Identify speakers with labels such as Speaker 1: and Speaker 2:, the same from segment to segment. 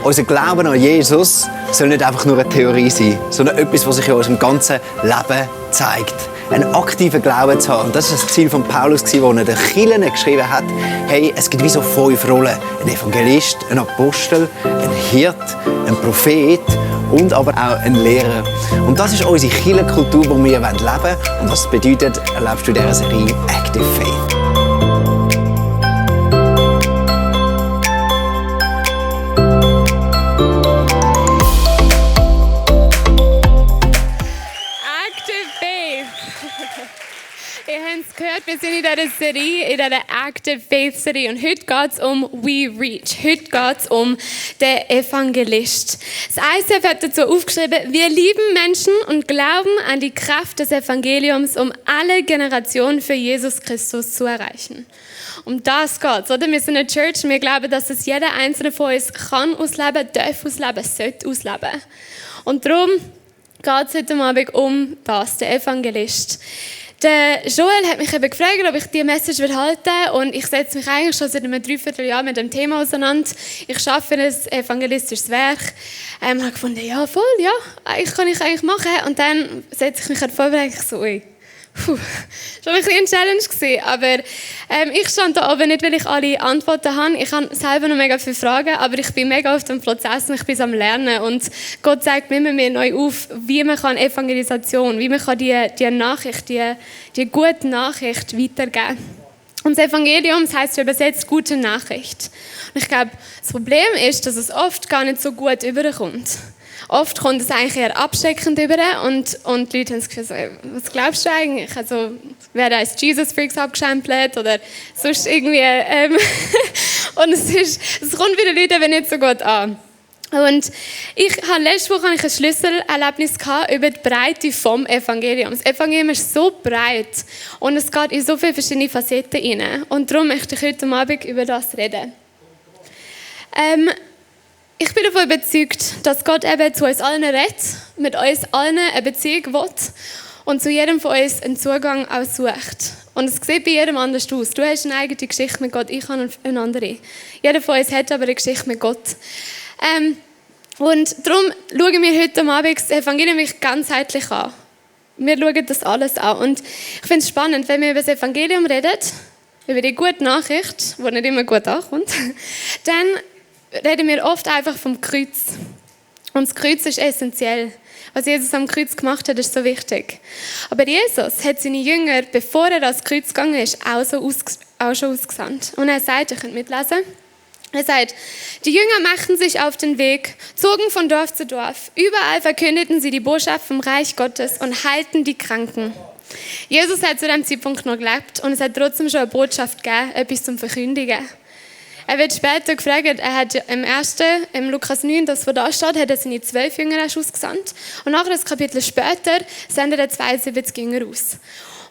Speaker 1: Unser Glauben an Jesus soll nicht einfach nur eine Theorie sein, sondern etwas, was sich in unserem ganzen Leben zeigt. Einen aktiven Glauben zu haben. Und das war das Ziel von Paulus, als er den Kirchen geschrieben hat, hey, es gibt wie so 5 Rollen. Ein Evangelist, ein Apostel, ein Hirt, ein Prophet und aber auch ein Lehrer. Und das ist unsere Kirchenkultur, die wir leben wollen. Und das bedeutet, erlebst du in dieser Serie Active Faith.
Speaker 2: Wir sind in dieser Serie, in dieser Active Faith Serie und heute geht es um We Reach. Heute geht es um den Evangelist. Das ICF hat dazu aufgeschrieben, wir lieben Menschen und glauben an die Kraft des Evangeliums, um alle Generationen für Jesus Christus zu erreichen. Um das geht es, oder? Wir sind eine Church und wir glauben, dass es jeder Einzelne von uns kann ausleben, darf ausleben, sollte ausleben. Und darum geht es heute Abend um das, den Evangelist. Der Joel hat mich eben gefragt, ob ich diese Message halten will. Und ich setze mich eigentlich schon seit einem Dreivierteljahr mit dem Thema auseinander. Ich arbeite ein evangelistisches Werk. Ich habe gefunden, ja voll, ja, ich kann ich eigentlich machen. Und dann setze ich mich vor und denke so, ui, schon ein bisschen eine Challenge gewesen. Aber ich stand da oben nicht, weil ich alle Antworten habe. Ich habe selber noch mega viele Fragen, aber ich bin mega auf dem Prozess und ich bin am Lernen. Und Gott zeigt mir immer mehr neu auf, wie man Evangelisation, wie man die Nachricht, die gute Nachricht weitergeben kann. Und das Evangelium, das heisst übersetzt gute Nachricht. Und ich glaube, das Problem ist, dass es oft gar nicht so gut überkommt. Oft kommt es eigentlich eher abschreckend über und die Leute haben das Gefühl, so, was glaubst du eigentlich? Also, wer da als Jesus-Freaks abgestempelt oder sonst irgendwie. Und es kommt bei den Leuten aber nicht so gut an. Und letzte Woche hatte ich ein Schlüsselerlebnis über die Breite vom Evangelium. Das Evangelium ist so breit und es geht in so viele verschiedene Facetten rein. Und darum möchte ich heute Abend über das reden. Ich bin davon überzeugt, dass Gott eben zu uns allen redet, mit uns allen eine Beziehung will und zu jedem von uns einen Zugang auch sucht. Und es sieht bei jedem anders aus. Du hast eine eigene Geschichte mit Gott, ich habe eine andere. Jeder von uns hat aber eine Geschichte mit Gott. Und darum schauen wir heute Abend das Evangelium ganzheitlich an. Wir schauen das alles an. Und ich finde es spannend, wenn wir über das Evangelium reden, über die gute Nachricht, die nicht immer gut ankommt, dann reden wir oft einfach vom Kreuz. Und das Kreuz ist essentiell. Was Jesus am Kreuz gemacht hat, ist so wichtig. Aber Jesus hat seine Jünger, bevor er ans Kreuz gegangen ist, auch schon ausgesandt. Und er sagt, ihr könnt mitlesen, er sagt, die Jünger machten sich auf den Weg, zogen von Dorf zu Dorf. Überall verkündeten sie die Botschaft vom Reich Gottes und heilten die Kranken. Jesus hat zu diesem Zeitpunkt noch gelebt und es hat trotzdem schon eine Botschaft gegeben, etwas zum Verkündigen. Er wird später gefragt, er hat im Lukas 9, das wo da steht, hat er seine 12 Jünger ausgesandt. Und nachher, ein Kapitel später, sendet er 72 Jünger aus.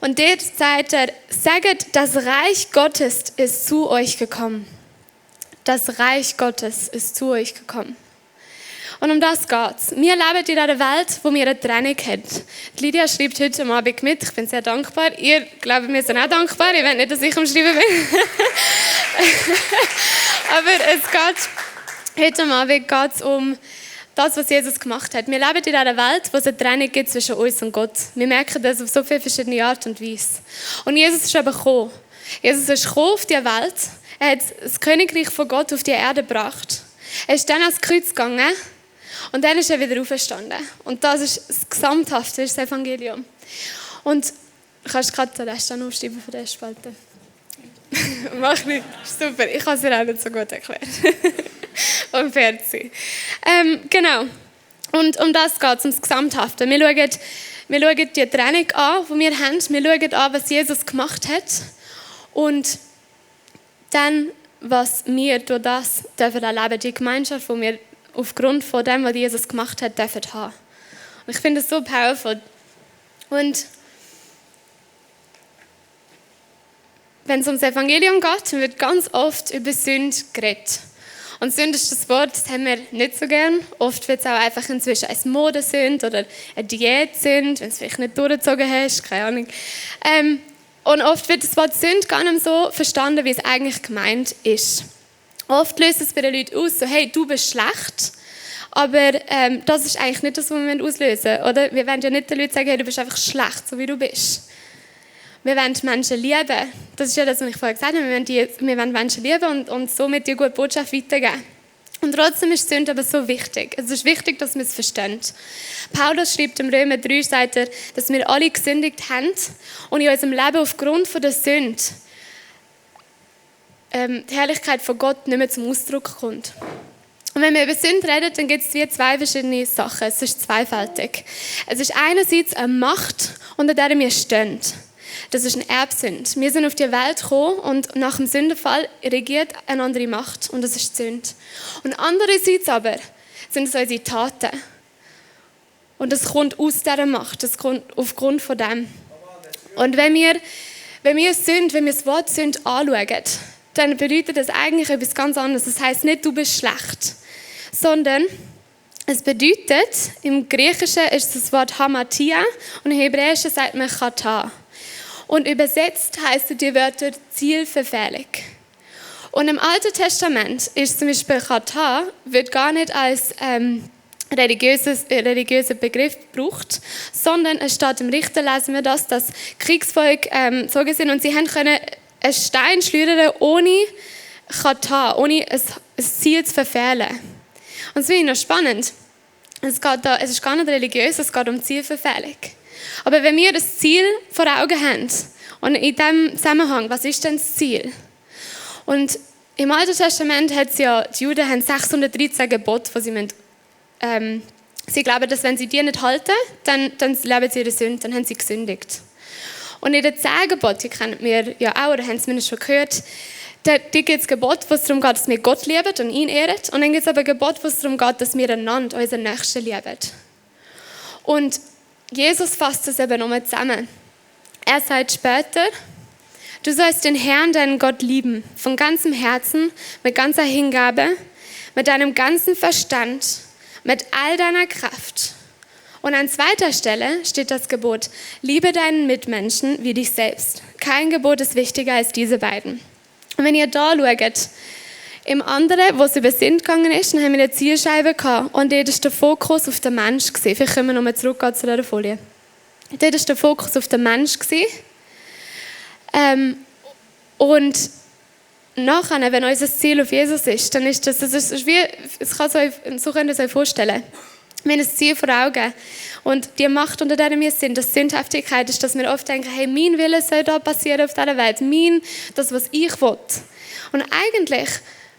Speaker 2: Und dort sagt er, sagt, das Reich Gottes ist zu euch gekommen. Das Reich Gottes ist zu euch gekommen. Und um das geht's. Wir leben in einer Welt, wo wir eine Trennung haben. Die Lydia schreibt heute Abend mit, ich bin sehr dankbar. Ihr, glaube ich, wir sind auch dankbar. Ich weiß nicht, dass ich am Schreiben bin. Aber heute Abend geht es um das, was Jesus gemacht hat. Wir leben in einer Welt, wo es eine Trennung gibt zwischen uns und Gott. Wir merken das auf so viele verschiedene Art und Weise. Und Jesus ist aber gekommen. Jesus ist gekommen auf diese Welt. Er hat das Königreich von Gott auf die Erde gebracht. Er ist dann ans Kreuz gegangen und dann ist er wieder auferstanden. Und das ist das Gesamthafte, das Evangelium. Und du kannst gerade den Rest dann aufschreiben von der Spalte. Mach nicht. Super, ich kann es dir auch nicht so gut erklären. Und fertig. Genau. Und um das geht es, um das Gesamthafte. Wir schauen die Trennung an, die wir haben. Wir schauen an, was Jesus gemacht hat. Und dann, was wir durch das dürfen erleben, die Gemeinschaft, die wir aufgrund von dem, was Jesus gemacht hat, dürfen haben. Und ich finde das so powerful. Und wenn es ums Evangelium geht, wird ganz oft über Sünde geredet. Und Sünde ist das Wort, das haben wir nicht so gern. Oft wird es auch einfach inzwischen als Modesünde oder eine Diätsünde, wenn du es vielleicht nicht durchgezogen hast, keine Ahnung. Und oft wird das Wort Sünde gar nicht so verstanden, wie es eigentlich gemeint ist. Oft löst es bei den Leuten aus, so, hey, du bist schlecht. Aber das ist eigentlich nicht das, was wir auslösen wollen, oder? Wir wollen ja nicht den Leuten sagen, hey, du bist einfach schlecht, so wie du bist. Wir wollen Menschen lieben. Das ist ja das, was ich vorher gesagt habe. Wir wollen Menschen lieben und somit die gute Botschaft weitergeben. Und trotzdem ist Sünde aber so wichtig. Es ist wichtig, dass wir es verstehen. Paulus schreibt im Römer 3, sagt er, dass wir alle gesündigt haben und in unserem Leben aufgrund von der Sünde die Herrlichkeit von Gott nicht mehr zum Ausdruck kommt. Und wenn wir über Sünde reden, dann gibt es wie zwei verschiedene Sachen. Es ist zweifältig. Es ist einerseits eine Macht, unter der wir stehen. Das ist eine Erbsünde. Wir sind auf die Welt gekommen und nach dem Sündenfall regiert eine andere Macht und das ist die Sünde. Und andererseits aber sind es unsere Taten. Und das kommt aus dieser Macht, das kommt aufgrund von dem. Und wenn wir das Wort Sünde anschauen, dann bedeutet das eigentlich etwas ganz anderes. Das heisst nicht, du bist schlecht, sondern es bedeutet, im Griechischen ist das Wort Hamatia und im Hebräischen sagt man Chata. Und übersetzt heißen die Wörter Zielverfehlung. Und im Alten Testament ist zum Beispiel Chata, wird gar nicht als religiöser Begriff gebraucht, sondern es steht im Richter, lesen wir das, dass Kriegsvolk gezogen sind und sie haben können einen Stein schleudern ohne Chata, ohne ein Ziel zu verfehlen. Und das finde ich noch spannend. Es ist gar nicht religiös, es geht um Zielverfehlung. Aber wenn wir das Ziel vor Augen haben, und in diesem Zusammenhang, was ist denn das Ziel? Und im Alten Testament hat die Juden haben 613 Gebote, die sie müssen, sie glauben, dass wenn sie die nicht halten, dann leben sie in der Sünde, dann haben sie gesündigt. Und in den 10 Geboten, die kennen wir ja auch, oder haben es zumindest schon gehört, da gibt es Gebote, wo es darum geht, dass wir Gott lieben und ihn ehren. Und dann gibt es aber Gebote, wo es darum geht, dass wir einander, unseren Nächsten lieben. Und Jesus fasst das eben nochmal zusammen. Er sagt später, du sollst den Herrn, deinen Gott, lieben, von ganzem Herzen, mit ganzer Hingabe, mit deinem ganzen Verstand, mit all deiner Kraft. Und an zweiter Stelle steht das Gebot, liebe deinen Mitmenschen wie dich selbst. Kein Gebot ist wichtiger als diese beiden. Und wenn ihr da schaut, im anderen, wo es über Sünde gegangen ist, dann haben wir eine Zielscheibe gehabt und dort war der Fokus auf den Menschen. Vielleicht können wir nochmal zurückgehen zu dieser Folie. Dort war der Fokus auf den Menschen. Und nachher, wenn unser Ziel auf Jesus ist, dann ist das ist wie, so könnt ihr es euch vorstellen. Wir haben ein Ziel vor Augen. Und die Macht, unter der wir sind, das Sündhaftigkeit, ist, dass wir oft denken, hey, mein Wille soll da passieren auf dieser Welt. Das, was ich will. Und eigentlich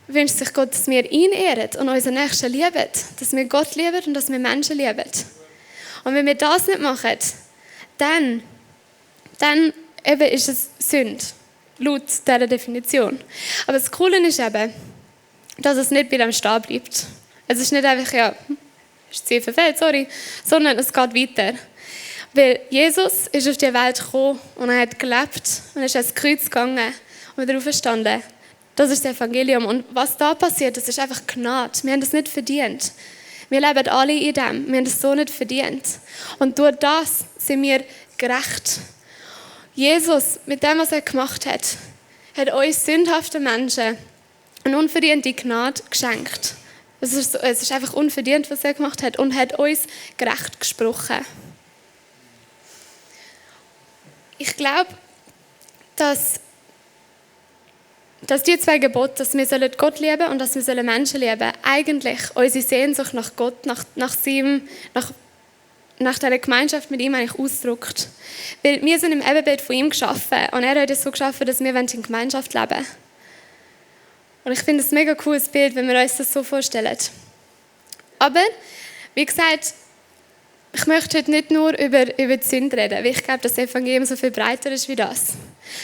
Speaker 2: wünscht sich Gott, dass wir ihn ehren und unseren Nächsten lieben. Dass wir Gott lieben und dass wir Menschen lieben. Und wenn wir das nicht machen, dann eben ist es Sünde. Laut dieser Definition. Aber das Coole ist eben, dass es nicht bei dem stehen bleibt. Es ist nicht einfach, ja, ist Ziel verfehlt, sorry, sondern es geht weiter. Weil Jesus ist auf die Welt gekommen und er hat gelebt und ist ans Kreuz gegangen und wieder auferstanden. Das ist das Evangelium. Und was da passiert, das ist einfach Gnade. Wir haben das nicht verdient. Wir leben alle in dem. Wir haben das so nicht verdient. Und durch das sind wir gerecht. Jesus, mit dem, was er gemacht hat uns sündhaften Menschen eine unverdiente Gnade geschenkt. Es ist einfach unverdient, was er gemacht hat und hat uns gerecht gesprochen. Ich glaube, dass die 2 Gebote, dass wir Gott lieben und dass wir Menschen lieben, eigentlich unsere Sehnsucht nach Gott, nach dieser Gemeinschaft mit ihm eigentlich ausdrückt. Weil wir sind im Ebenbild von ihm geschaffen und er hat es so geschaffen, dass wir in Gemeinschaft leben. Und ich finde es ein mega cooles Bild, wenn wir uns das so vorstellen. Aber, wie gesagt, ich möchte heute nicht nur über die Sünde reden, weil ich glaube, dass das Evangelium so viel breiter ist wie das.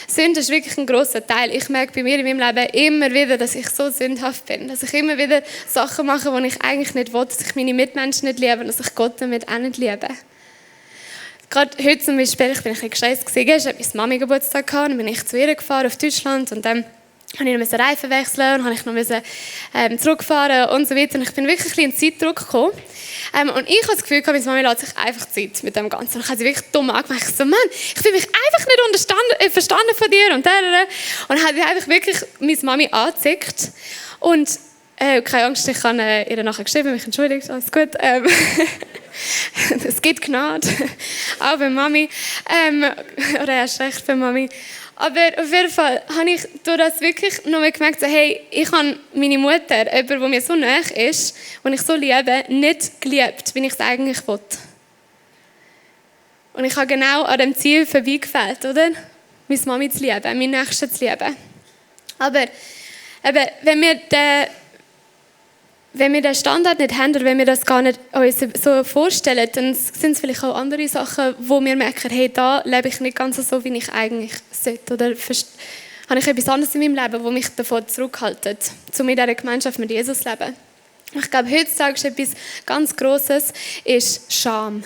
Speaker 2: Sünde ist wirklich ein grosser Teil. Ich merke bei mir in meinem Leben immer wieder, dass ich so sündhaft bin. Dass ich immer wieder Sachen mache, die ich eigentlich nicht will. Dass ich meine Mitmenschen nicht liebe und dass ich Gott damit auch nicht liebe. Gerade heute zum Beispiel, ich bin ein bisschen gestresst gewesen. Ich hatte meine Mami Geburtstag gehabt, und dann bin ich zu ihr gefahren auf Deutschland und dann musste ich noch Reifen wechseln und musste noch zurückfahren und so weiter. Und ich bin wirklich ein bisschen in Zeitdruck gekommen. Und ich habe das Gefühl, meine Mami lässt sich einfach Zeit mit dem Ganzen. Und ich habe sie wirklich dumm angemacht. Ich so, Mann, ich fühle mich einfach nicht verstanden von dir. Und habe einfach wirklich meine Mami angezickt. Und keine Angst, ich habe ihr nachher geschrieben, mich entschuldigt, alles gut. Es gibt Gnade, auch bei Mami. Oder erst recht bei Mami. Aber auf jeden Fall habe ich durch das wirklich noch mal gemerkt, so, hey, ich habe meine Mutter, jemand, der mir so nahe ist, den ich so liebe, nicht geliebt, wie ich es eigentlich wollte. Und ich habe genau an dem Ziel vorbeigefällt, oder? Meine Mami zu lieben, meine Nächsten zu lieben. Aber wenn wir den Standard nicht haben oder wenn wir das gar nicht uns so vorstellen, dann sind es vielleicht auch andere Sachen, wo wir merken, hey, da lebe ich nicht ganz so, wie ich eigentlich sollte. Oder habe ich etwas anderes in meinem Leben, das mich davon zurückhaltet, um in dieser Gemeinschaft mit Jesus zu leben. Ich glaube, heutzutage ist etwas ganz Grosses, ist Scham.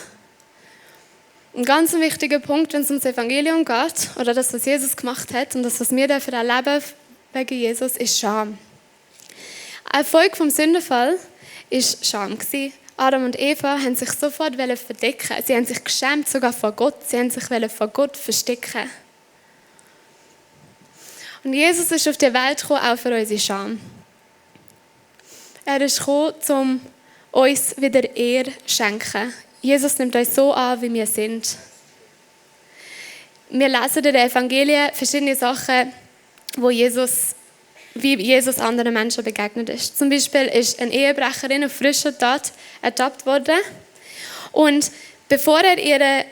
Speaker 2: Ein ganz wichtiger Punkt, wenn es ums Evangelium geht, oder das, was Jesus gemacht hat und das, was wir dafür erleben wegen Jesus, ist Scham. Eine Folge vom Sündenfall war Scham. Adam und Eva haben sich sofort verdecken. Sie haben sich geschämt, sogar vor Gott. Sie haben sich vor Gott verstecken. Und Jesus ist auf die Welt gekommen, auch für unsere Scham. Er ist gekommen, um uns wieder Ehre zu schenken. Jesus nimmt uns so an, wie wir sind. Wir lesen in den Evangelien verschiedene Sachen, wie Jesus anderen Menschen begegnet ist. Zum Beispiel ist eine Ehebrecherin auf frischer Tat ertappt worden. Und bevor er ihre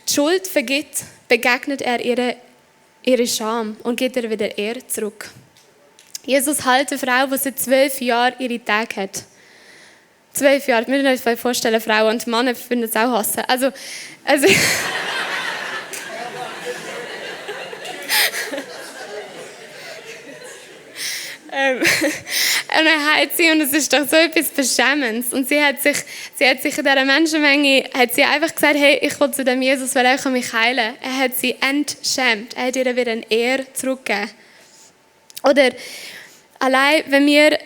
Speaker 2: Schuld vergibt, begegnet er ihre Scham und gibt ihr wieder Ehre zurück. Jesus heilt eine Frau, die seit 12 Jahren ihre Tage hat. 12 Jahre. Ich muss mir das vorstellen, Frauen und Männer finden es auch hassen. Also und er heilt sie und es ist doch so etwas Beschämendes. Und sie hat sich in dieser Menschenmenge einfach gesagt, hey, ich will zu dem Jesus, weil er kann mich heilen. Er hat sie entschämt. Er hat ihr wieder eine Ehre zurückgegeben. Oder allein, wenn wir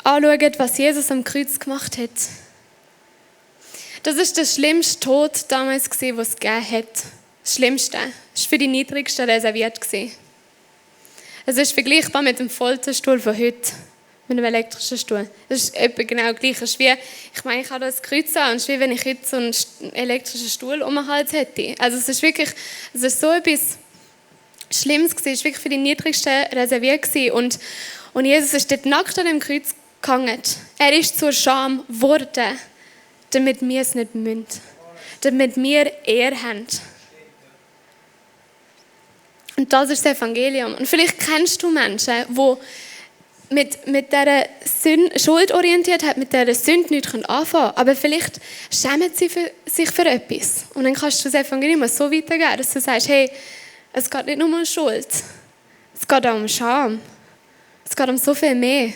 Speaker 2: anschauen, was Jesus am Kreuz gemacht hat. Das ist der schlimmste Tod damals, den es gegeben hat. Das Schlimmste. Das war für die Niedrigsten reserviert. Es ist vergleichbar mit dem Folterstuhl von heute, mit einem elektrischen Stuhl. Das ist etwa genau gleich. Es ist wie, ich meine, ich habe das Kreuz an, es ist wie wenn ich heute so einen elektrischen Stuhl um den Hals hätte. Also es ist so etwas Schlimmes gewesen. Es war wirklich für die Niedrigsten reserviert gewesen. Und Jesus ist dort nackt an dem Kreuz gehangen. Er ist zur Scham geworden, damit wir es nicht müssen. Damit wir Ehre haben. Und das ist das Evangelium. Und vielleicht kennst du Menschen, die mit dieser Schuldorientiertheit, mit dieser Sünde nichts anfangen können. Aber vielleicht schämen sie sich für etwas. Und dann kannst du das Evangelium so weitergeben, dass du sagst, hey, es geht nicht nur um Schuld. Es geht auch um Scham. Es geht um so viel mehr.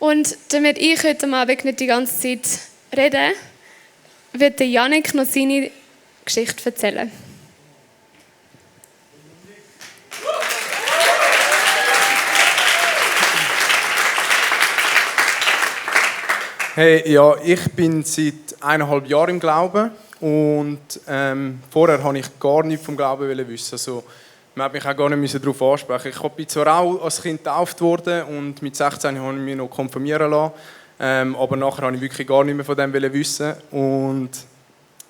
Speaker 2: Und damit ich heute Abend nicht die ganze Zeit rede, wird Janik noch seine Geschichte erzählen.
Speaker 3: Hey, ja, ich bin seit 1,5 Jahren im Glauben und vorher wollte ich gar nichts vom Glauben wissen. Also, man hat mich auch gar nicht darauf ansprechen. Ich bin zwar auch als Kind getauft worden und mit 16 habe ich mich noch konfirmieren lassen, aber nachher wollte ich wirklich gar nicht mehr von dem wissen. Und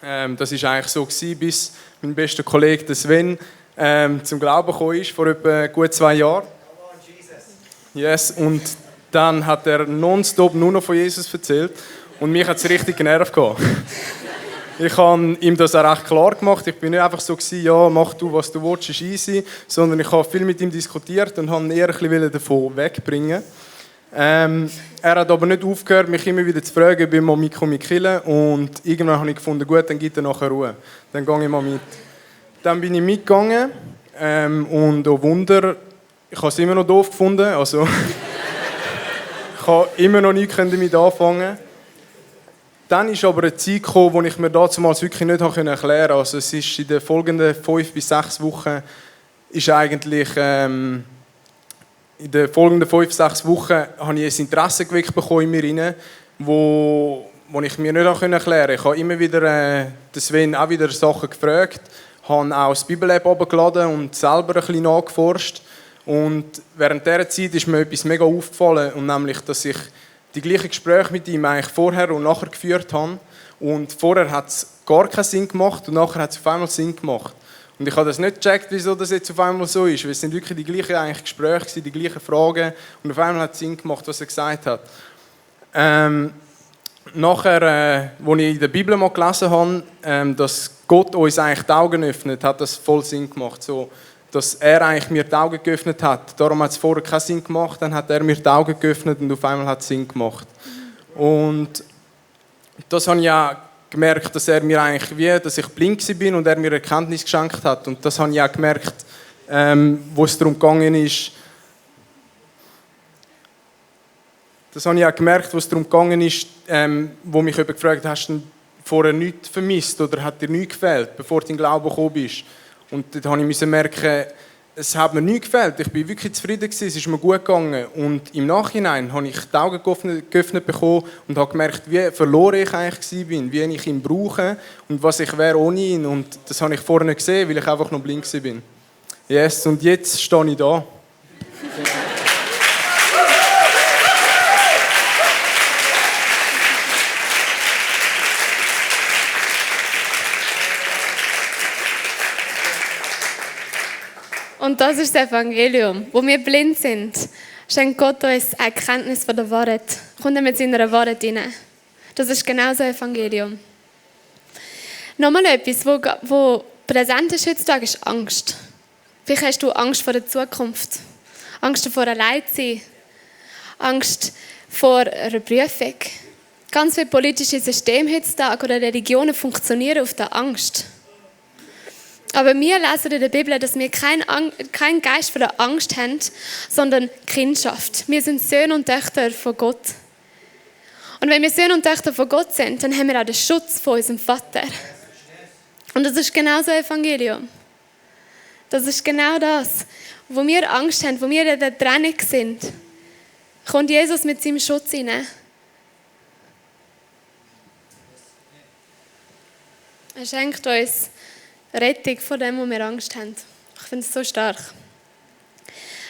Speaker 3: das war eigentlich so gewesen, bis mein bester Kollege der Sven zum Glauben gekommen ist, vor etwa gut 2 Jahren. Yes, und dann hat er nonstop nur noch von Jesus erzählt und mich hat es richtig genervt gehabt. Ich habe ihm das auch recht klar gemacht. Ich bin nicht einfach so gewesen, ja, mach du, was du willst, ist easy, sondern ich habe viel mit ihm diskutiert und habe ihn eher ein bisschen davon wegbringen. Er hat aber nicht aufgehört, mich immer wieder zu fragen, ob ich mal mitkomme killen. Und irgendwann habe ich gefunden, gut, dann gibt er nachher Ruhe. Dann gehe ich mal mit. Dann bin ich mitgegangen und oh Wunder, ich habe es immer noch doof gefunden. Also ich konnte immer noch nichts damit anfangen. Dann ist aber eine Zeit gekommen, wo ich mir damals wirklich nicht erklären konnte. Also es ist in den folgenden 5 bis 6 Wochen ist eigentlich in den folgenden 5 bis 6 Wochen habe ich ein Interesse geweckt bekommen in mir rein, wo ich mir nicht erklären konnte. Ich habe immer wieder den Sven auch wieder Sachen gefragt, habe auch das Bibel-App runtergeladen und selber ein bisschen nachgeforscht. Und während dieser Zeit ist mir etwas mega aufgefallen, und nämlich, dass ich die gleichen Gespräche mit ihm eigentlich vorher und nachher geführt habe. Und vorher hat es gar keinen Sinn gemacht und nachher hat es auf einmal Sinn gemacht. Und ich habe das nicht gecheckt, wieso das jetzt auf einmal so ist, weil es sind wirklich die gleichen eigentlich Gespräche, die gleichen Fragen, und auf einmal hat es Sinn gemacht, was er gesagt hat. Nachher, als ich in der Bibel mal gelesen habe, dass Gott uns eigentlich die Augen öffnet, hat das voll Sinn gemacht. So, dass er eigentlich mir die Augen geöffnet hat. Darum hat es vorher keinen Sinn gemacht, dann hat er mir die Augen geöffnet und auf einmal hat es Sinn gemacht. Und das habe ich auch gemerkt, dass er mir eigentlich dass ich blind war und er mir Erkenntnis geschenkt hat. Und das habe ich auch gemerkt, wo es darum gegangen ist. Das habe ich auch gemerkt, wo es darum gegangen ist, wo mich jemand gefragt hat, hast du vorher nichts vermisst oder hat dir nichts gefehlt, bevor du in den Glauben gekommen bist? Und dort musste ich merken, es hat mir nichts gefehlt. Ich war wirklich zufrieden, es ist mir gut gegangen. Und im Nachhinein habe ich die Augen geöffnet bekommen und habe gemerkt, wie verloren ich eigentlich war, wie ich ihn brauche und was ich wäre ohne ihn. Und das habe ich vorher nicht gesehen, weil ich einfach noch blind war. Yes, und jetzt stehe ich da.
Speaker 2: Und das ist das Evangelium. Wo wir blind sind, schenkt Gott uns eine Erkenntnis von der Wahrheit. Kommt er mit seiner Wahrheit rein. Das ist genau so ein Evangelium. Nochmal etwas, wo präsent ist heutzutage, ist Angst. Vielleicht hast du Angst vor der Zukunft. Angst davor, allein zu sein. Angst vor einer Prüfung. Ganz viele politische Systeme heutzutage oder Religionen funktionieren auf der Angst. Aber wir lesen in der Bibel, dass wir keinen Geist von der Angst haben, sondern Kindschaft. Wir sind Söhne und Töchter von Gott. Und wenn wir Söhne und Töchter von Gott sind, dann haben wir auch den Schutz von unserem Vater. Und das ist genau so ein Evangelium. Das ist genau das. Wo wir Angst haben, wo wir in der Trennung sind, kommt Jesus mit seinem Schutz hinein. Er schenkt uns Rettung von dem, wo wir Angst haben. Ich finde es so stark.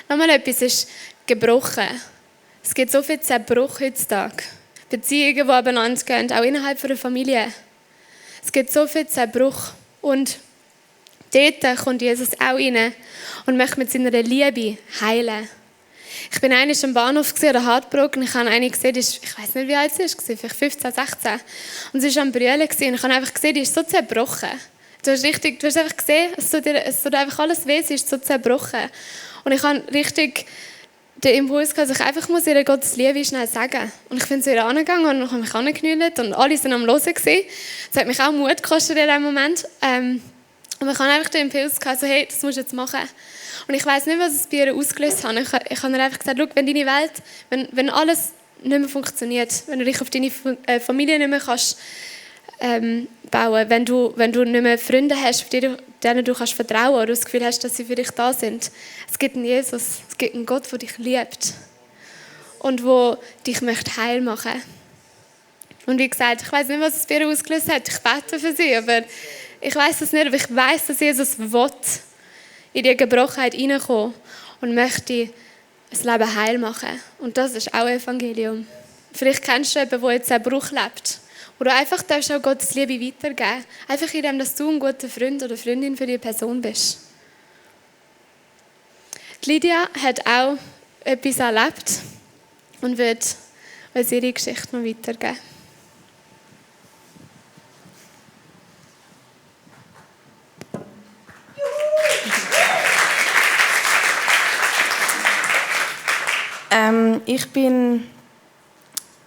Speaker 2: Nochmal etwas ist gebrochen. Es gibt so viel Zerbruch heutzutage. Beziehungen, die abeinander gehen, auch innerhalb der Familie. Es gibt so viel Zerbruch. Und dort kommt Jesus auch rein und möchte mit seiner Liebe heilen. Ich bin einmal am Bahnhof oder Hartbruck und ich habe eine gesehen, ich weiß nicht, wie alt sie ist, vielleicht 15, 16. Und sie war am Brüllen und ich habe einfach gesehen, die ist so zerbrochen. Du hast einfach gesehen, es tut einfach alles weh, sie ist so zerbrochen. Und ich habe richtig den Impuls gehabt, dass ich einfach ihr Gottes Liebe schnell sagen. Und ich bin zu ihr angegangen und habe mich angeknüllt und alle waren am Hören gewesen. Das hat mich auch Mut gekostet in diesem Moment. Und ich habe einfach den Impuls gehabt, so, hey, das musst du jetzt machen. Und ich weiss nicht, was es bei ihr ausgelöst hat. Ich habe ihr einfach gesagt, schau, wenn deine Welt, wenn alles nicht mehr funktioniert, wenn du dich auf deine Familie nicht mehr kannst, bauen, wenn du nicht mehr Freunde hast, denen du kannst vertrauen oder das Gefühl hast, dass sie für dich da sind. Es gibt einen Jesus, es gibt einen Gott, der dich liebt und der dich heil machen möchte. Und wie gesagt, ich weiss nicht, was es bei ihr ausgelöst hat. Ich bete für sie, aber ich weiss es nicht, aber ich weiss, dass Jesus will in die Gebrochenheit hineinkommen und möchte das Leben heil machen. Und das ist auch ein Evangelium. Vielleicht kennst du jemanden, der jetzt einen Bruch lebt. Oder einfach darfst du auch Gottes Liebe weitergeben. Einfach indem, dass du ein guter Freund oder Freundin für die Person bist. Die Lydia hat auch etwas erlebt und wird uns ihre Geschichte noch weitergeben.
Speaker 4: Ich bin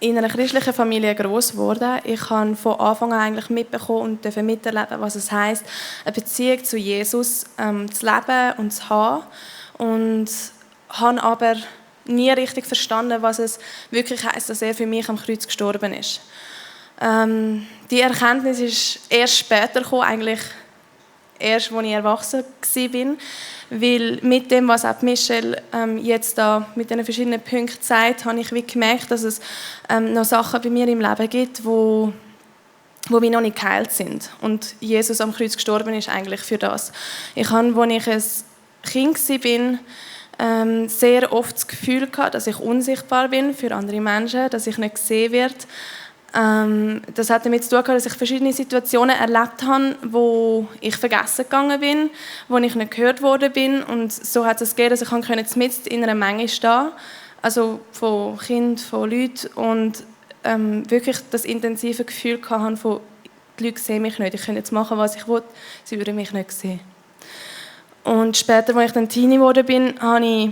Speaker 4: in einer christlichen Familie groß geworden. Ich habe von Anfang an eigentlich mitbekommen und miterleben, was es heisst, eine Beziehung zu Jesus zu leben und zu haben. Und habe aber nie richtig verstanden, was es wirklich heisst, dass er für mich am Kreuz gestorben ist. Die Erkenntnis ist erst später gekommen, eigentlich erst, als ich erwachsen war. Weil mit dem, was auch Michelle jetzt da mit den verschiedenen Punkten sagt, habe ich wie gemerkt, dass es noch Sachen bei mir im Leben gibt, wo wir noch nicht geheilt sind. Und Jesus am Kreuz gestorben ist eigentlich für das. Ich habe, als ich ein Kind war, sehr oft das Gefühl gehabt, dass ich unsichtbar bin für andere Menschen, dass ich nicht gesehen werde. Das hat damit zu tun gehabt, dass ich verschiedene Situationen erlebt habe, wo ich vergessen gegangen bin, wo ich nicht gehört worden bin. Und so hat es gegeben, dass ich mitten in einer Menge stehen, also von Kindern, von Leuten, und wirklich das intensive Gefühl hatte, von die Leute sehen mich nicht. Ich könnte jetzt machen, was ich will, sie würden mich nicht sehen. Und später, als ich dann Teenie geworden bin, hatte ich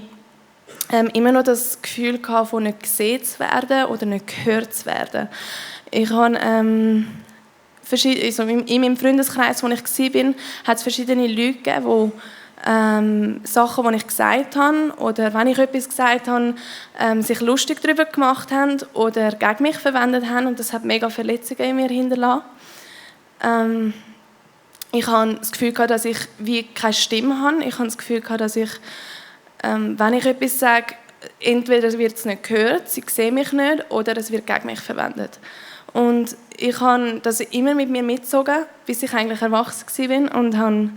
Speaker 4: immer noch das Gefühl gehabt, von nicht gesehen zu werden oder nicht gehört zu werden. Ich habe in meinem Freundeskreis, wo ich war, hat es verschiedene Leute gegeben, die Sachen, die ich gesagt habe oder wenn ich etwas gesagt habe, sich lustig darüber gemacht haben oder gegen mich verwendet haben, und das hat mega Verletzungen in mir hinterlassen. Ich hatte das Gefühl, dass ich wie keine Stimme habe. Ich hatte das Gefühl, dass ich, wenn ich etwas sage, entweder wird es nicht gehört, sie sehen mich nicht, oder es wird gegen mich verwendet. Und ich habe das immer mit mir mitgezogen, bis ich eigentlich erwachsen war, und habe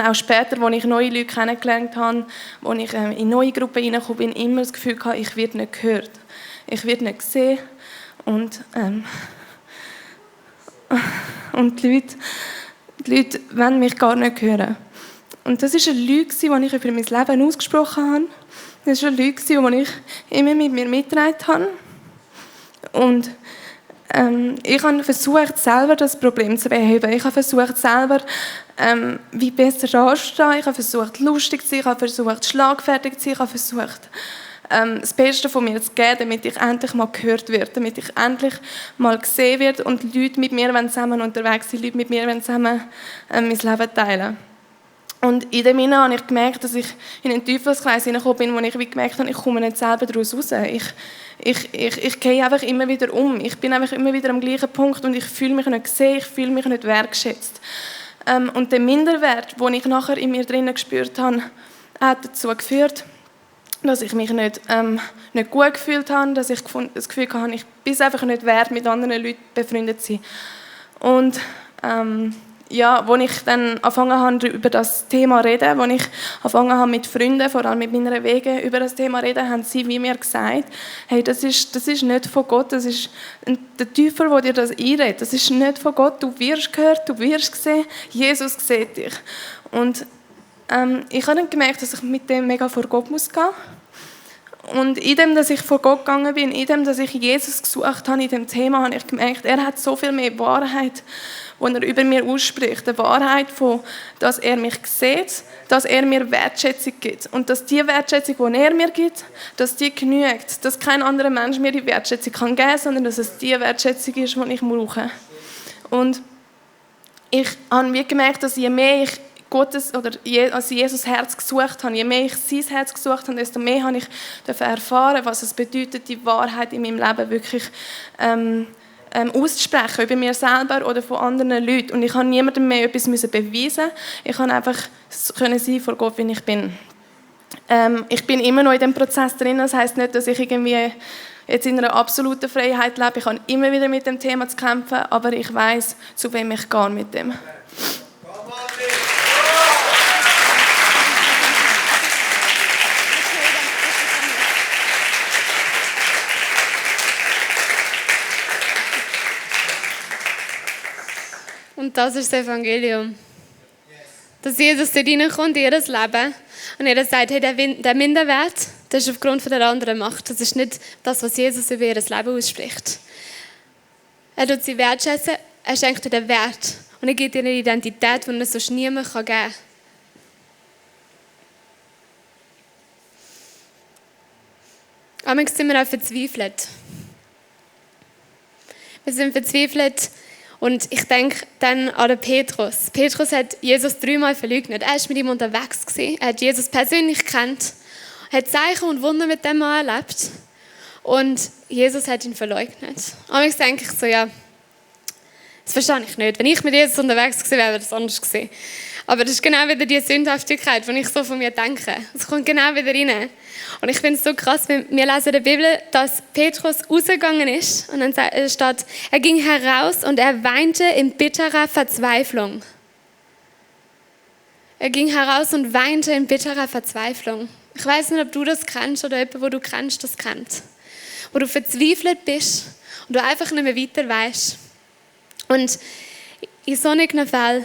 Speaker 4: auch später, als ich neue Leute kennengelernt habe, als ich in neue Gruppen hineingekommen bin, immer das Gefühl gehabt, ich werde nicht gehört. Ich werde nicht gesehen. Und die Leute wollen mich gar nicht hören. Und das war eine Lüge, die ich über mein Leben ausgesprochen habe. Das war eine Lüge, die ich immer mit mir mitgetragen habe. Und ich habe versucht, selber das Problem zu beheben. Ich habe versucht, selber wie besser dazustehen. Ich habe versucht, lustig zu sein. Ich habe versucht, schlagfertig zu sein. Ich habe versucht, das Beste von mir zu geben, damit ich endlich mal gehört werde, damit ich endlich mal gesehen werde und Leute mit mir zusammen unterwegs sind, Leute mit mir zusammen mein Leben teilen. Und in dem Sinne habe ich gemerkt, dass ich in einen Teufelskreis hineingekommen bin, wo ich gemerkt habe, ich komme nicht selber daraus raus. Ich gehe einfach immer wieder um. Ich bin einfach immer wieder am gleichen Punkt und ich fühle mich nicht gesehen, ich fühle mich nicht wertgeschätzt. Und der Minderwert, den ich nachher in mir drinnen gespürt habe, hat dazu geführt, dass ich mich nicht gut gefühlt habe, dass ich das Gefühl hatte, ich bin es einfach nicht wert, mit anderen Leuten befreundet zu sein. Und als ich dann angefangen habe, über das Thema zu reden, als ich angefangen habe mit Freunden, vor allem mit meiner Wege, über das Thema zu reden, haben sie wie mir gesagt, hey, das ist nicht von Gott, das ist der Teufel, der dir das einredet. Das ist nicht von Gott, du wirst gehört, du wirst gesehen, Jesus sieht dich. Und ich habe dann gemerkt, dass ich mit dem mega vor Gott gehen muss. Und in dem, dass ich vor Gott gegangen bin, in dem, dass ich Jesus gesucht habe, in dem Thema, habe ich gemerkt, er hat so viel mehr Wahrheit, die er über mir ausspricht. Die Wahrheit, dass er mich sieht, dass er mir Wertschätzung gibt. Und dass die Wertschätzung, die er mir gibt, dass die genügt. Dass kein anderer Mensch mir die Wertschätzung geben kann, sondern dass es die Wertschätzung ist, die ich brauche. Und ich habe wie gemerkt, dass je mehr ich Gottes oder Jesus Herz gesucht habe, je mehr ich sein Herz gesucht habe, desto mehr habe ich erfahren, was es bedeutet, die Wahrheit in meinem Leben wirklich auszusprechen, über mir selber oder von anderen Leuten. Und ich habe niemandem mehr etwas beweisen. Ich kann einfach sein vor Gott, wie ich bin. Ich bin immer noch in dem Prozess drin. Das heisst nicht, dass ich irgendwie jetzt in einer absoluten Freiheit lebe. Ich habe immer wieder mit dem Thema zu kämpfen, aber ich weiß, zu wem ich gehe mit dem.
Speaker 2: Und das ist das Evangelium. Dass Jesus dort reinkommt in ihr Leben und ihr sagt, hey, der Minderwert, das ist aufgrund von der anderen Macht. Das ist nicht das, was Jesus über ihr Leben ausspricht. Er tut sie wertschätzen, er schenkt ihr den Wert und er gibt ihr eine Identität, die er sonst niemand geben kann. Manchmal sind wir auch verzweifelt. Wir sind verzweifelt. Und ich denke dann an den Petrus. Petrus hat Jesus 3-mal verleugnet. Er war mit ihm unterwegs. Er hat Jesus persönlich gekannt, hat Zeichen und Wunder mit dem Mann erlebt. Und Jesus hat ihn verleugnet. Und ich denke so, ja, das verstehe ich nicht. Wenn ich mit Jesus unterwegs gewesen wäre, wäre das anders gewesen. Aber das ist genau wieder die Sündhaftigkeit, die ich so von mir denke. Es kommt genau wieder rein. Und ich finde es so krass, wir lesen in der Bibel, dass Petrus rausgegangen ist und dann steht, er ging heraus und er weinte in bitterer Verzweiflung. Er ging heraus und weinte in bitterer Verzweiflung. Ich weiß nicht, ob du das kennst oder jemand, wo du kennst, das kennt. Wo du verzweifelt bist und du einfach nicht mehr weiter weißt. Und in solchen Fällen,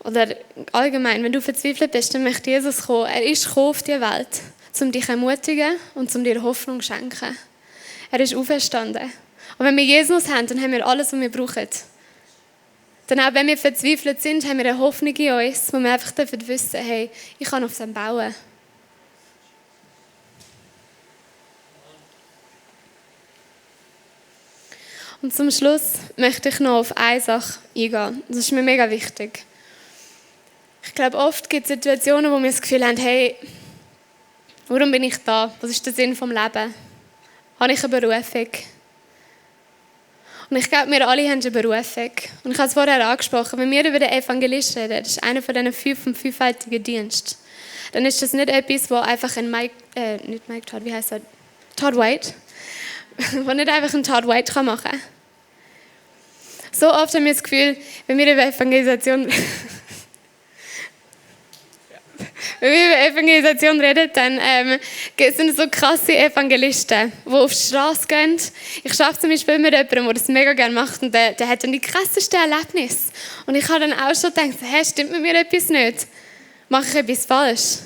Speaker 2: oder allgemein, wenn du verzweifelt bist, dann möchte Jesus kommen. Er ist gekommen auf die Welt, um dich zu ermutigen und um dir Hoffnung zu schenken. Er ist auferstanden. Und wenn wir Jesus haben, dann haben wir alles, was wir brauchen. Dann auch wenn wir verzweifelt sind, haben wir eine Hoffnung in uns, wo wir einfach wissen dürfen, hey, ich kann auf dem bauen. Und zum Schluss möchte ich noch auf eine Sache eingehen. Das ist mir mega wichtig. Ich glaube, oft gibt es Situationen, wo wir das Gefühl haben, hey, warum bin ich da? Was ist der Sinn vom Leben? Habe ich eine Berufung? Und ich glaube, wir alle haben eine Berufung. Und ich habe es vorher angesprochen, wenn wir über den Evangelist reden, das ist einer von diesen 5 vom fünffältigen Dienst, dann ist das nicht etwas, wo einfach ein Todd White, wo nicht einfach ein Todd White machen kann. So oft haben wir das Gefühl, wenn wir über Evangelisation reden, dann sind es so krasse Evangelisten, die auf die Straße gehen. Ich arbeite zum Beispiel mit jemandem, der das mega gerne macht und der hat dann die krassesten Erlebnisse. Und ich habe dann auch schon gedacht, hey, stimmt mit mir etwas nicht? Mache ich etwas falsch?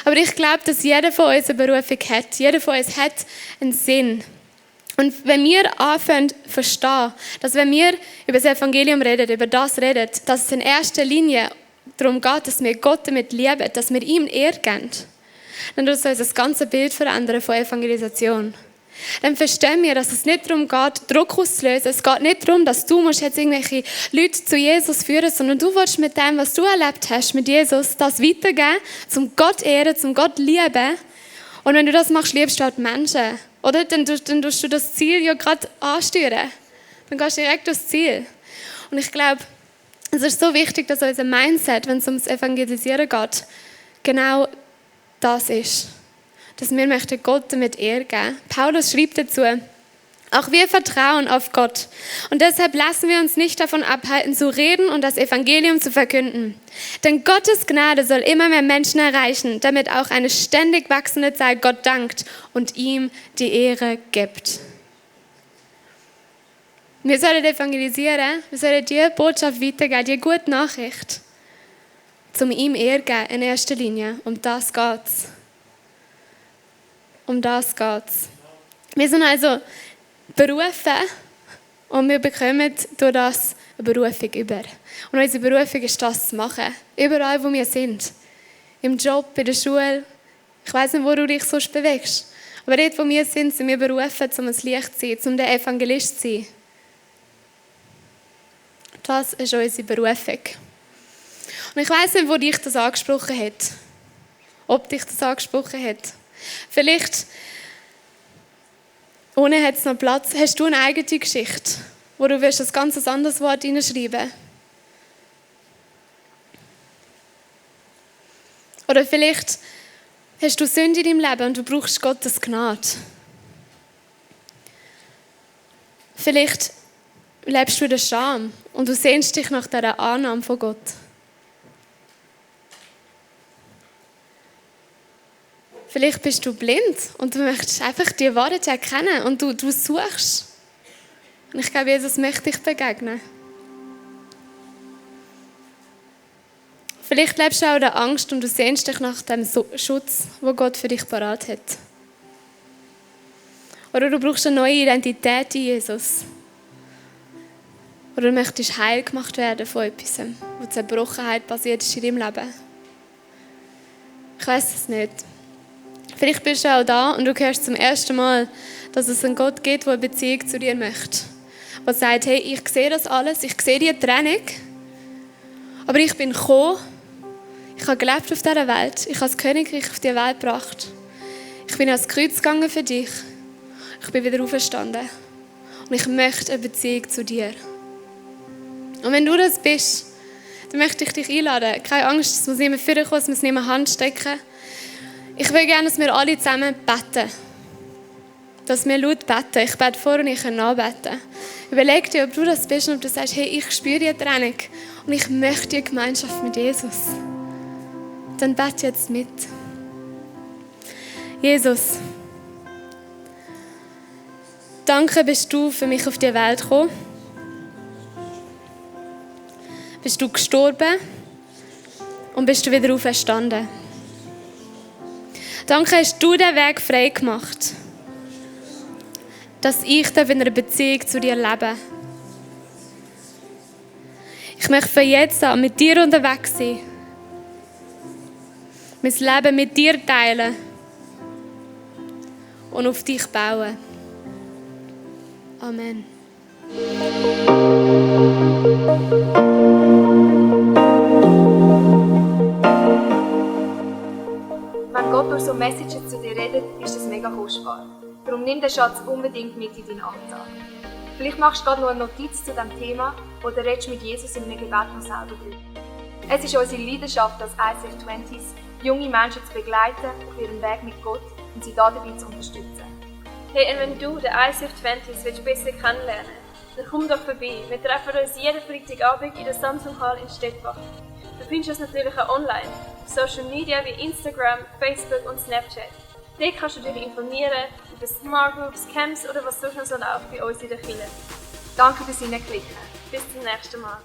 Speaker 2: Aber ich glaube, dass jeder von uns eine Berufung hat. Jeder von uns hat einen Sinn. Und wenn wir anfangen zu verstehen, dass wenn wir über das Evangelium reden, über das reden, dass es in erster Linie darum geht, dass wir Gott damit lieben, dass wir ihm Ehre geben, dann tut es uns das ganze Bild verändern von Evangelisation. Dann verstehen wir, dass es nicht darum geht, Druck auszulösen. Es geht nicht darum, dass du jetzt irgendwelche Leute zu Jesus führen, sondern du willst mit dem, was du erlebt hast, mit Jesus, das weitergeben, zum Gott ehren, zum Gott lieben. Und wenn du das machst, liebst du halt Menschen. Oder? Dann tust du das Ziel ja gerade ansteuern. Dann gehst du direkt aufs Ziel. Und ich glaube, es ist so wichtig, dass unser Mindset, wenn es ums Evangelisieren geht, genau das ist. Dass wir möchten Gott damit Ehre geben. Paulus schreibt dazu, auch wir vertrauen auf Gott. Und deshalb lassen wir uns nicht davon abhalten, zu reden und das Evangelium zu verkünden. Denn Gottes Gnade soll immer mehr Menschen erreichen, damit auch eine ständig wachsende Zahl Gott dankt und ihm die Ehre gibt. Wir sollen evangelisieren, wir sollen die Botschaft weitergeben, die gute Nachricht, um ihm Ehre geben in erster Linie. Um das geht's. Um das geht's. Wir sind also berufen und wir bekommen durch das eine Berufung über. Und unsere Berufung ist das zu machen. Überall, wo wir sind. Im Job, in der Schule. Ich weiss nicht, wo du dich sonst bewegst. Aber dort, wo wir sind wir berufen, um ein Licht zu sein, um der Evangelist zu sein. Das ist unsere Berufung. Und ich weiss nicht, wo dich das angesprochen hat. Ob dich das angesprochen hat. Vielleicht, ohne hat es noch Platz, hast du eine eigene Geschichte, wo du willst ein ganz anderes Wort hineinschreiben. Oder vielleicht hast du Sünde in deinem Leben und du brauchst Gottes Gnade. Vielleicht lebst du in der Scham und du sehnst dich nach dieser Annahme von Gott. Vielleicht bist du blind und du möchtest einfach die Wahrheit erkennen und du suchst. Und ich glaube, Jesus möchte dich begegnen. Vielleicht lebst du auch in der Angst und du sehnst dich nach dem Schutz, den Gott für dich parat hat. Oder du brauchst eine neue Identität in Jesus. Oder du möchtest heil gemacht werden von etwas, wo Zerbrochenheit passiert ist in deinem Leben. Ich weiss es nicht. Vielleicht bist du auch da und du hörst zum ersten Mal, dass es einen Gott gibt, der eine Beziehung zu dir möchte. Der sagt, hey, ich sehe das alles, ich sehe die Trennung, aber ich bin gekommen, ich habe gelebt auf dieser Welt, ich habe das Königreich auf die Welt gebracht. Ich bin ans Kreuz gegangen für dich. Ich bin wieder auferstanden. Und ich möchte eine Beziehung zu dir. Und wenn du das bist, dann möchte ich dich einladen. Keine Angst, es muss niemand vorkommen, es muss niemand Hand stecken. Ich will gerne, dass wir alle zusammen beten. dass wir laut beten. Ich bete vor und ich kann nachbeten. Überleg dir, ob du das bist und ob du sagst, hey, ich spüre die Trennung und ich möchte die Gemeinschaft mit Jesus. Dann bete jetzt mit. Jesus, danke bist du für mich auf die Welt gekommen. Bist du gestorben und bist du wieder auferstanden. Danke hast du den Weg frei gemacht, dass ich in einer Beziehung zu dir lebe. Ich möchte von jetzt an mit dir unterwegs sein. Mein Leben mit dir teilen und auf dich bauen. Amen.
Speaker 5: Wenn Gott durch so Messages zu dir redet, ist das mega kostbar. Darum nimm den Schatz unbedingt mit in deinen Alltag. Vielleicht machst du gerade noch eine Notiz zu diesem Thema oder redest mit Jesus in einem Gebet noch selber drüber. Es ist unsere Leidenschaft als ICF20s, junge Menschen zu begleiten auf ihrem Weg mit Gott und sie dabei zu unterstützen.
Speaker 6: Hey, und wenn du den ICF20s besser kennenlernen willst, dann komm doch vorbei. Wir treffen uns jeden Freitagabend in der Samsung Hall in Stettbach. Du findest uns natürlich auch online, auf Social Media wie Instagram, Facebook und Snapchat. Dort kannst du dich informieren über Smart Groups, Camps oder was sonst noch so läuft bei uns in der Kirche.
Speaker 5: Danke fürs Hineinklicken.
Speaker 6: Bis zum nächsten Mal.